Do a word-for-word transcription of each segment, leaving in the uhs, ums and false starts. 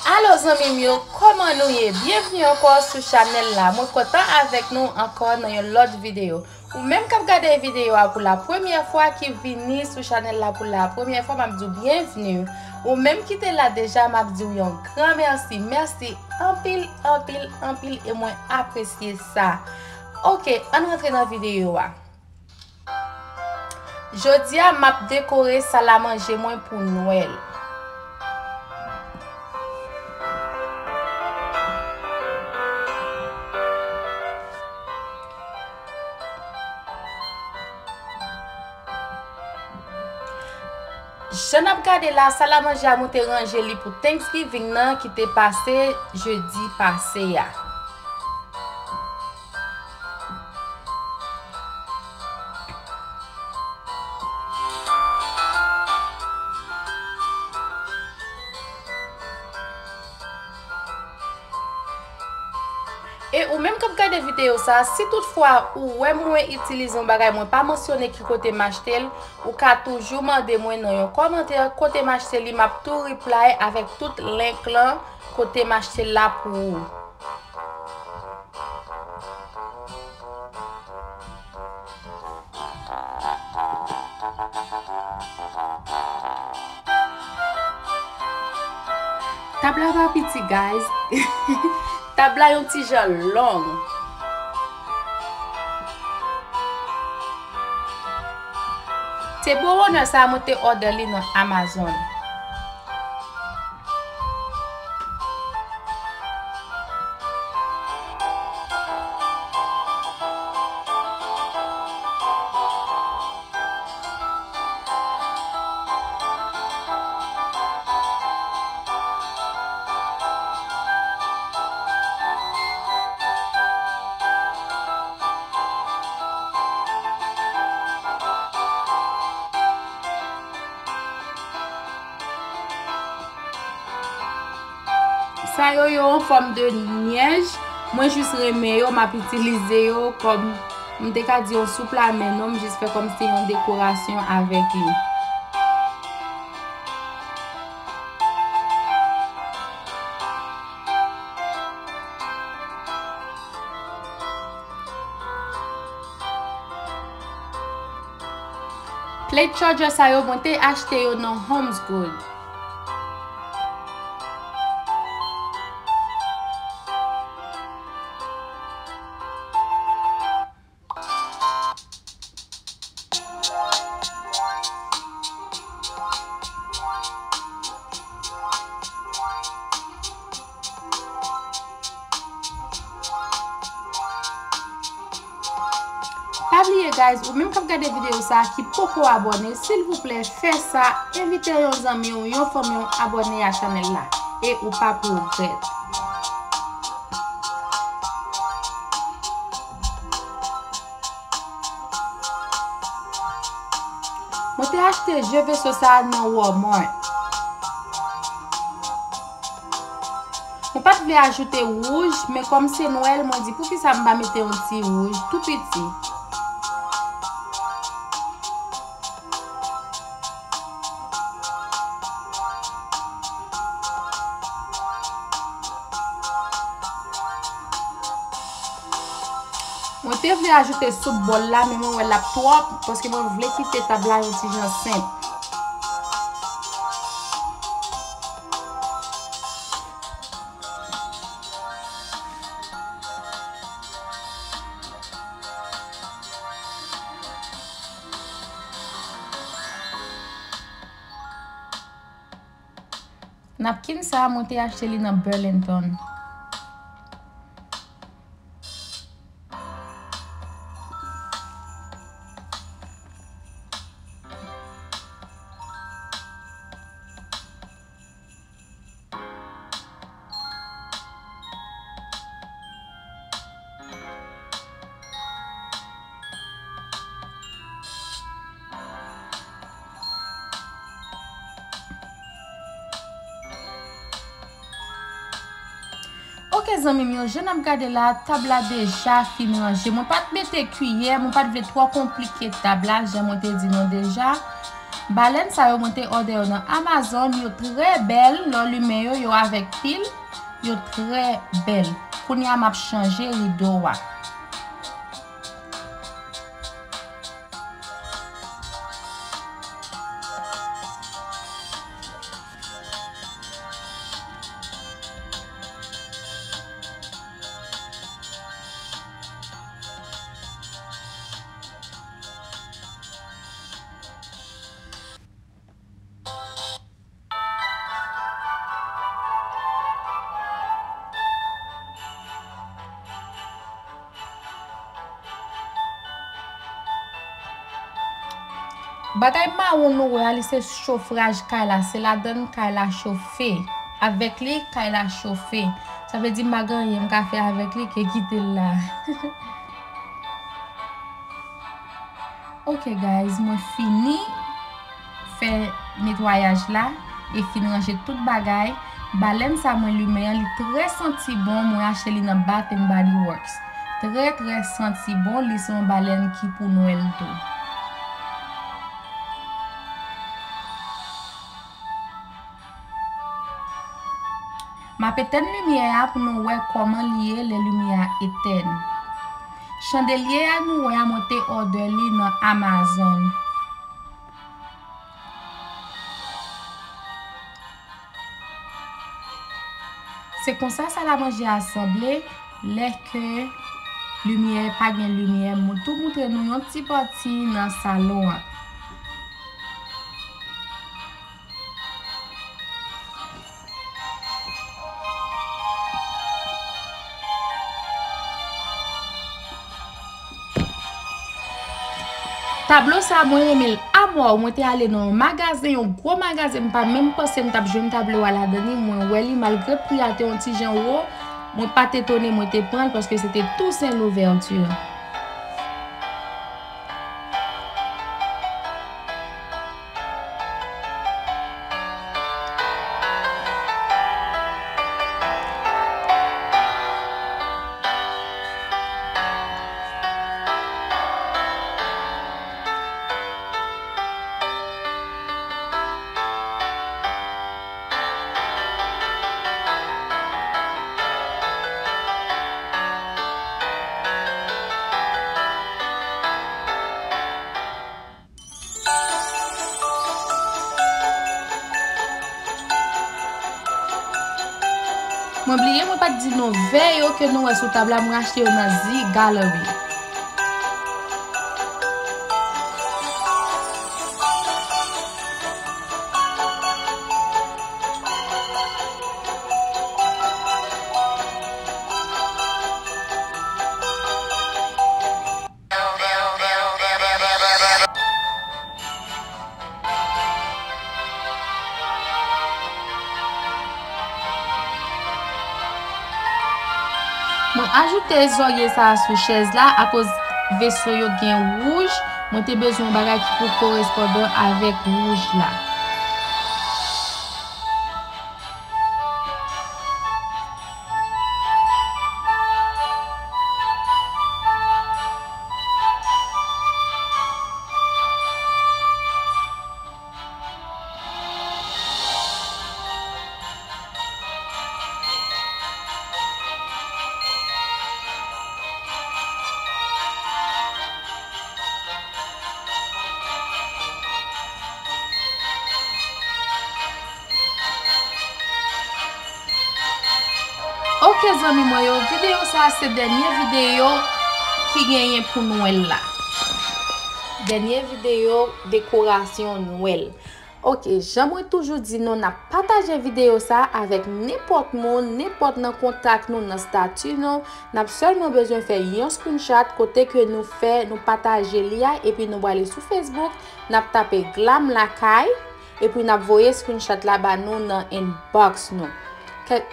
Alo zanmi m yo, kòman nou ye? Byenvni ankò sou chanèl la. Mwen kontan avèk nou ankò nan yon lòt videyo. Ou menm k ap gade videyo a pou la premyè fwa ki vini sou chanèl la pou la premyè fwa, m ap di w byenvni. Ou menm ki te la deja, m ap di w yon gran mèsi. Mèsi anpil, anpil, anpil e mwen apresye sa. Oke, ann rantre nan videyo a. Jodi a, m ap dekore salamanje mwen pou Nwèl. Jan n ap gade la, salamanje a mwen te ranje li pou Thanksgiving nan ki te pase jedi pase a. E ou menm k ap gade videyo sa, si toutfwa ou wè mwen itilize yon bagay, mwen pa mansyone ki kote m achte l, ou ka toujou mande mwen nan yon kòmantè kote m achte li, m ap tou reply avèk tout link lan kote m achte l la pou ou. Tab la pa piti, guys. Tab la yon ti jan long. Se bo wonè sa mwen te order li nan Amazon. Sa yo, yo an fòm de nyèj. Mwen jis renmen yo, m ap itilize yo kòm, m te ka di yon soup la, men non, m jis fè kòm se yon dekorasyon avèk li. Plate charger sa yo, mwen te achte yo nan Homes Good. Pa bliye, guys, ou menm k ap gade videyo sa a ki poko abòne, silvouplè, fè sa, envite yon zanmi w, yon fanmi w abòne a chanèl la, e ou p ap regrèt. Mwen te achte je veso sa a nan Walmart. Mwen pa t vle ajoute wouj, men kòm se Nwèl, mwen di, poukisa m pa mete yon ti wouj tou piti? Mwen te vle ajoute soup bòl la, men mwen wè l ap twòp, paske mwen vle kite tab la yon ti jan senp. Napkin sa a, mwen te achte li nan Burlington. Ok, zanmi m yo, jan n ap gade la, tab la deja fin ranje. Mwen pa t mete kiyè, mwen pa t vle twò konplike tab la, jan mwen te di nou deja. Balèn sa yo mwen te òdè yo nan Amazon, yo trè bèl, lè w limen yo, yo avèk pil, yo trè bèl. Kounye a m ap chanje rido a. Bagay mawon nou wè a, li se chofraj kay la, se ladann kay la chofe. Avèk li, kay la chofe. Sa vle di m pa gen anyen m ka fè avèk li ke kite l la. Ok guys, mwen fini fè netwayaj la e fin ranje tout bagay. Balèn sa mwen limen an, li trè santi bon, mwen achte li nan Bath and Body Works. Trè, trè santi bon, li se yon balèn ki pou Nwèl tou. M ap etèn limyè a pou nou wè kòman li ye lè limyè a etèn. Chandelye a nou wè a, mwen te òdè li nan Amazon. Se konsa salamanje a sanble lè ke limyè, pa gen limyè. Mwen tou moutre nou yon ti pati nan salon an. Tablo sa mwen renmen l amò. Mwen te ale nan yon magazen, yon gwo magazen, m pa menm panse m t ap jwenn tablo a ladan li. Mwen wè li, malgre pri a te yon ti jan wo, mwen pa t etone, mwen te pran l paske se te Toussaint Louverture. Mwen bliye, mwen pa t di nou vè yo ke nou wè sou tab la, mwen achte yo nan Z Gallerie. Mwen ajoute zòrye sa a sou chèz la akoz veso yo gen wouj. Mwen te bezwen yon bagay ki pou korespondan avèk wouj la. Ok zanmi mwen yo, videyo sa a se dènye videyo ki genyen pou Nwèl la. Dènye videyo dekorasyon Nwèl. Ok, jan mwen toujou di nou, n ap pataje videyo sa avèk nenpòt moun, nenpòt nan kontak nou, nan stati nou. N ap sèlman bezwen fè yon screenshot kote ke nou fè, nou pataje li a, epi nou prale sou Facebook, n ap tape Glam Lakay, epi n ap voye screenshot la ba nou nan inbox nou. Kè-,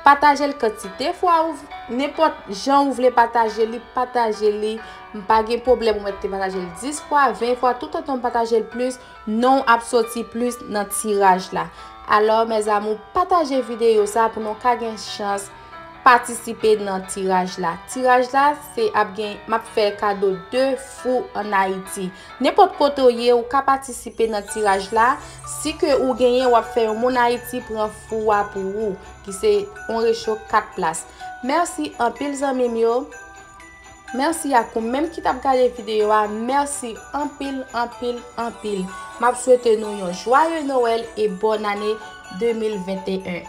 pataje l kantite fwa ou v-, nenpòt jan ou vle pataje li, pataje li. M pa gen pwoblèm ou mèt te pataje l dis fwa, ven fwa, toutotan w pataje l plis, non w ap soti plis nan tiraj la. Alò, mes amours, pataje videyo sa pou nou ka gen chans patisipe nan tiraj la. Tiraj la, se ap gen, m ap fè kado de fou ann Ayiti. Nenpòt kote w ye, ou ka patisipe nan tiraj la, si ke ou genyen, w ap fè yon moun Ayiti pran fou a pou ou, ki se yon recho kat plas. Mèsi anpil zanmi m yo. Mèsi ak ou menm ki t ap gade videyo a. Mèsi anpil, anpil, anpil. M ap swete nou yon joyeux Noël e bonne année de mil venteyen.